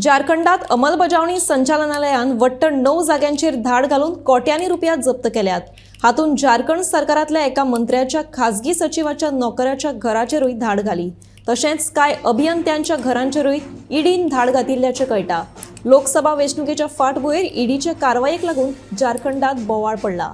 झारखंडात अंमलबजावणी संचालनालयान वट्ट 9 जाग्यांचेर धाड घालून कोट्यांनी रुपया जप्त केल्यात. हातूंत झारखंड सरकारांतल्या एका मंत्र्याच्या खाजगी सचिवाच्या नोकऱ्याच्या घराचेरूय धाड घाली. तशेंच कांय अभियंत्यांच्या घरांचेरूय ईडीन धाड घातिल्ल्याचें कळटा. लोकसभा वेंचणुकेच्या फाटभुंयेर ईडीचे कारवायेक लागून झारखंडात बोवाळ पडला.